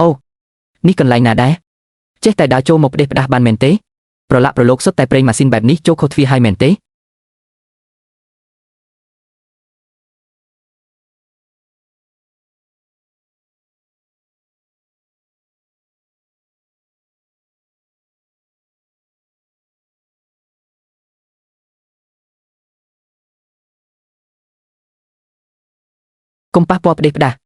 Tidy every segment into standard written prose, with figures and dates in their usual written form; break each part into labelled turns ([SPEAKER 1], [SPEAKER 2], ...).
[SPEAKER 1] អូនេះកន្លែងណាដែរចេះតែដើរចូលមកផ្ដេសផ្ដាស់បានមែនទេប្រឡាក់ប្រឡូកសុទ្ធតែប្រេងម៉ាស៊ីនបែបនេះចូលខុសទ្វារហើយមែនទេកុំប៉ះពាល់ផ្ដេសផ្ដាស់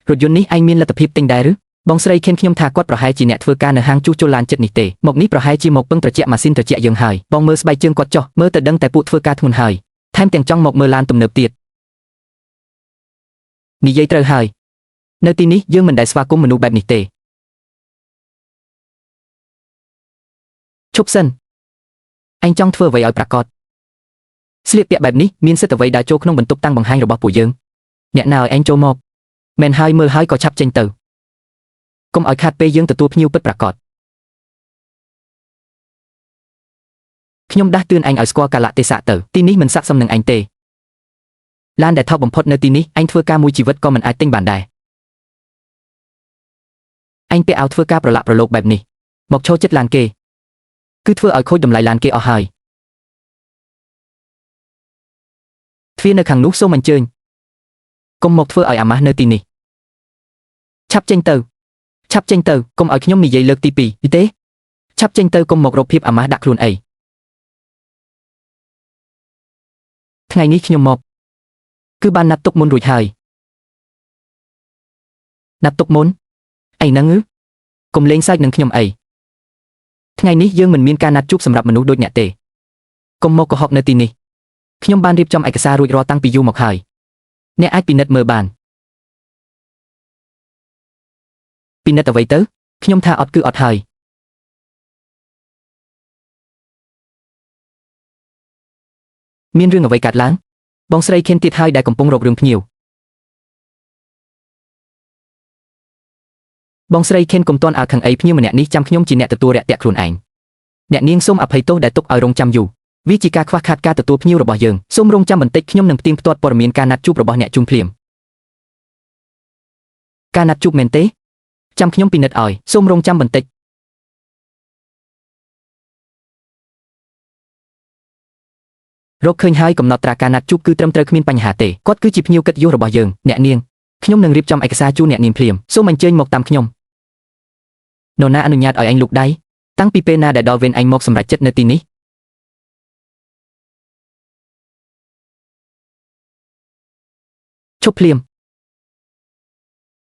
[SPEAKER 1] រថយន្តនេះឯងមានលទ្ធភាពទិញដែរឬបងស្រីខេនខ្ញុំថាគាត់ប្រហែលជាអ្នកធ្វើការនៅហាងជួសជុលឡានចិត្តនេះទេមកនេះប្រហែលជាមកពឹងត្រជាក់ម៉ាស៊ីនត្រជាក់យើងហើយបងមើលស្បែកជើងគាត់ចុះមើលទៅដឹងតែពួកធ្វើការធ្ងន់ហើយថែមទាំងចង់មកមើលឡានទំនើបទៀតនិយាយត្រូវហើយនៅទីនេះយើងមិនដែលស្វាគមន៍មនុស្សបែបនេះទេឈប់សិនឯងចង់ធ្វើអ្វីឲ្យប្រាកដស្លៀកពាក់បែបនេះមានសិទ្ធិអ្វីដើរចូលក្នុងបន្ទប់តាំងបង្ហាញរបស់ពួកយើងអ្នកណាឲ្យឯងចូលមកមែនហើយមើលហើយក៏ឆាប់ចេញទៅកុំឲ្យខាតពេលយើងទទួលភ្ញៀវពិតប្រាកដខ្ញុំដាស់តឿនឯងឲ្យស្គាល់កាលៈទេសៈទៅទីនេះមិនស័ក្តិសមនឹងឯងទេឡានដែលថោកបំផុតនៅទីនេះឯងធ្វើការមួយជីវិតក៏មិនអាចទិញបានដែរឯងពាក់អាវធ្វើការប្រឡាក់ប្រឡូកបែបនេះមកឈរចិត្តឡានគេគឺធ្វើឲ្យខូចតម្លៃឡានគេអស់ហើយទ្វារនៅខាងនោះសូមអញ្ជើញកុំមកធ្វើឲ្យអាម៉ាស់នៅទីនេះឆាប់ចេញទៅឆាប់ចេញទៅកុំឲ្យខ្ញុំនិយាយលើកទី2ទេឆាប់ចេញទៅកុំមករកភាពអាម៉ាស់ដាក់ខ្លួនអីថ្ងៃនេះខ្ញុំមកគឺបានណាត់ទុកមុនរួចហើយណាត់ទុកមុនអីហ្នឹងកុំលេងសើចនឹងខ្ញុំអីថ្ងៃនេះយើងមិនមានការណាត់ជួបសម្រាប់មនុស្សដូចអ្នកទេកុំមកកុហកនៅទីនេះខ្ញុំបានរៀបចំឯកសាររួចរាល់តាំងពីយូរមកហើយអ្នកអាចពិនិត្យមើលបានពិនិត្យអ្វីទៅខ្ញុំថាអត់គឺអត់ហើយមានរឿងអ្វីកើតឡើងបងស្រីខេនទៀតហើយដែលកំពុងរករឿងភ្ញៀវបងស្រីខេនកុំទាន់អើខឹងអីភ្ញៀវម្នាក់នេះចាំខ្ញុំជាអ្នកទទួលរាក់ទាក់ខ្លួនឯងអ្នកនាងសូមអភ័យទោសដែលទុកឲ្យរងចាំយូរវាជាការខ្វះខាតការទទួលភ្ញៀវរបស់យើងសូមរងចាំបន្តិចខ្ញុំនឹងផ្ទៀងផ្ទាត់ព័ត៌មានការណាត់ជួបរបស់អ្នកជូនភ្លាមការណាត់ជួបមែនទេចាំខ្ញុំពិនិត្យឲ្យសូមរងចាំបន្តិចរកឃើញហើយកំណត់ត្រាការណាត់ជួបគឺត្រឹមត្រូវគ្មានបញ្ហាទេគាត់គឺជាភ្ញៀវកិត្តិយសរបស់យើងអ្នកនាងខ្ញុំនឹងរៀបចំឯកសារជូនអ្នកនាងភ្លាមសូមអញ្ជើញមកតាមខ្ញុំនរណាអនុញ្ញាតឲ្យឯងលូកដៃតាំងពីពេលណាដែលដល់វេនឯងមកសម្រេចចិត្តនៅទីនេះឈប់ភ្លាម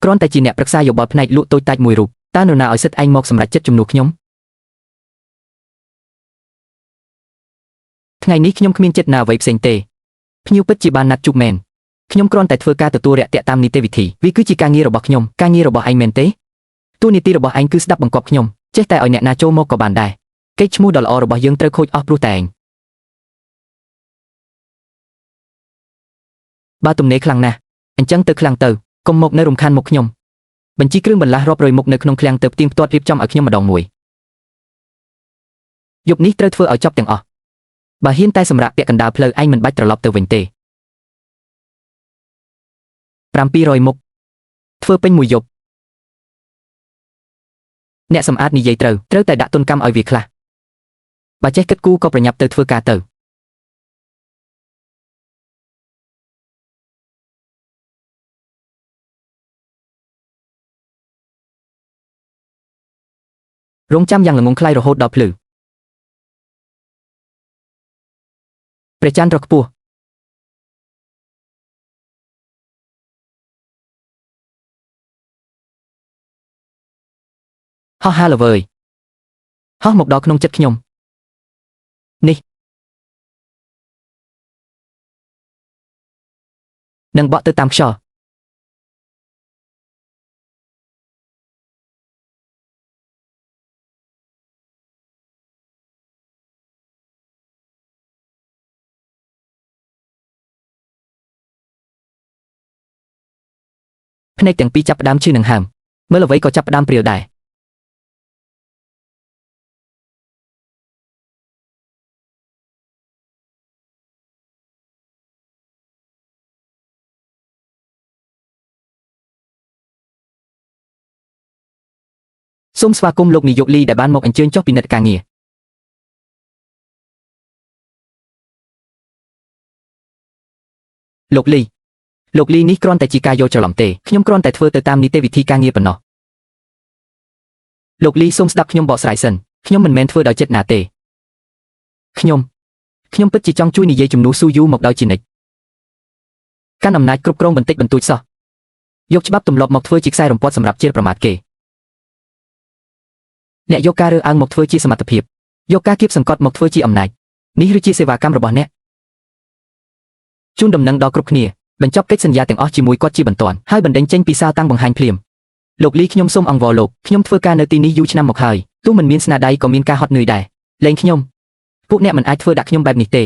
[SPEAKER 1] គ្រាន់តែជាអ្នកប្រឹក្សាយោបល់ផ្នែកលក់តូចតាចមួយរូបតើនរណាឲ្យសិទ្ធិឯងមកសម្រេចចិត្តជំនួសខ្ញុំថ្ងៃនេះខ្ញុំគ្មានចិត្តណាអ្វីផ្សេងទេភ្ញៀវពិតជាបានណាត់ជួបមែនខ្ញុំគ្រាន់តែធ្វើការទទួលរាក់ទាក់តាមនីតិវិធីវាគឺជាការងាររបស់ខ្ញុំការងាររបស់ឯងមែនទេតួនាទីរបស់ឯងគឺស្ដាប់បង្គាប់ខ្ញុំចេះតែឲ្យអ្នកណាចូលមកក៏បានដែរកេរ្តិ៍ឈ្មោះដ៏ល្អរបស់យើងត្រូវខូចអស់ព្រោះតែឯងបើទំនេរខ្លាំងណាស់អញ្ចឹងទៅខ្លាំងទៅកុំមកនៅរំខានមុខខ្ញុំបញ្ជីគ្រឿងបន្លាស់រាប់រយមុខនៅក្នុងឃ្លាំងទៅផ្ទៀងផ្ទាត់រៀបចំឲ្យខ្ញុំម្ដងមួយយប់នេះត្រូវធ្វើឲ្យចប់ទាំងអស់បើហ៊ានតែសម្រាប់ពាក់កណ្ដាលផ្លូវឯងមិនបាច់ត្រឡប់ទៅវិញទេ700មុខធ្វើពេញមួយយប់អ្នកសម្អាតនិយាយត្រូវត្រូវតែដាក់ទុនកម្មឲ្យវាខ្លះបើចេះគិតគូរក៏ប្រញាប់ទៅធ្វើការទៅរងចាំយ៉ាងល្ងងខ្លៃរហូតដល់ភ្លឺព្រះច័ន្ទរកខ្ពស់ហោះហាល្វើយហោះមកដល់ក្នុងចិត្តខ្ញុំនេះនឹងបក់ទៅតាមខ្យល់ភ្នែកទាំងពីរចាប់ផ្ដើមឈឺនឹងហើមមើលអ្វីក៏ចាប់ផ្ដើមព្រាលដែរ សូមស្វាគមន៍លោកនាយកលីដែលបានមកអញ្ជើញចុះពិនិត្យការងារលោកលីលោកលីនេះគ្រាន់តែជាការយល់ច្រឡំទេខ្ញុំគ្រាន់តែធ្វើទៅតាមនីតិវិធីការងារប៉ុណ្ណោះលោកលីសូមស្ដាប់ខ្ញុំបកស្រាយសិនខ្ញុំមិនមែនធ្វើដោយចិត្តណាទេខ្ញុំខ្ញុំពិតជាចង់ជួយនិយាយជំនួសស៊ូយូមកដោយជានិច្ចកាន់អំណាចគ្រប់គ្រងបន្តិចបន្តួចសោះយកច្បាប់ទម្លាប់មកធ្វើជាខ្សែរំពាត់សម្រាប់ជេរប្រមាថគេអ្នកយកការរើសអើងមកធ្វើជាសមត្ថភាពយកការគៀបសង្កត់មកធ្វើជាអំណាចនេះឬជាសេវាកម្មរបស់អ្នកជូនដំណឹងដល់គ្រប់គ្នាបញ្ចប់កិច្ចសន្យាទាំងអស់ជាមួយគាត់ជាបន្ទាន់ហើយបណ្ដេញចេញពីសាលតាំងបង្ហាញភ្លាមលោកលីខ្ញុំសូមអង្វរលោកខ្ញុំធ្វើការនៅទីនេះយូរឆ្នាំមកហើយទោះមិនមានស្នាដៃក៏មានការហត់នឿយដែរលែងខ្ញុំពួកអ្នកមិនអាចធ្វើដាក់ខ្ញុំបែបនេះទេ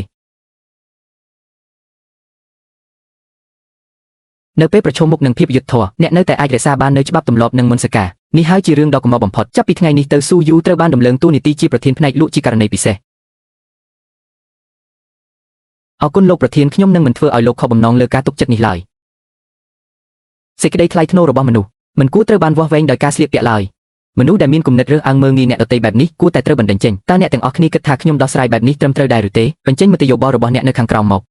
[SPEAKER 1] នៅពេលប្រឈមមុខនឹងភាពយុត្តិធម៌អ្នកនៅតែអាចរក្សាបាននូវច្បាប់ទម្លាប់និងមនសិការនេះហើយជារឿងដ៏កម្របំផុតចាប់ពីថ្ងៃនេះទៅស៊ូយូត្រូវបានដំឡើងតួនាទីជាប្រធានផ្នែកលក់ជាករណីពិសេសអរគុណលោកប្រធានខ្ញុំនឹងមិនធ្វើឲ្យលោកខកបំណងលើការទុកចិត្តនេះឡើយសេចក្តីថ្លៃថ្នូររបស់មនុស្សមិនគួរត្រូវបានវាស់វែងដោយការស្លៀកពាក់ឡើយមនុស្សដែលមានគំនិតរើសអើងមើលងាយអ្នកដទៃបែបនេះគួរតែត្រូវបណ្តេញចេញតើអ្នកទាំងអស់គ្នាគិតថាខ្ញុំដោះស្រាយបែបនេះត្រឹមត្រូវដែរឬទេបញ្ចេញមតិយោបល់របស់អ្នកនៅខាងក្រោមមក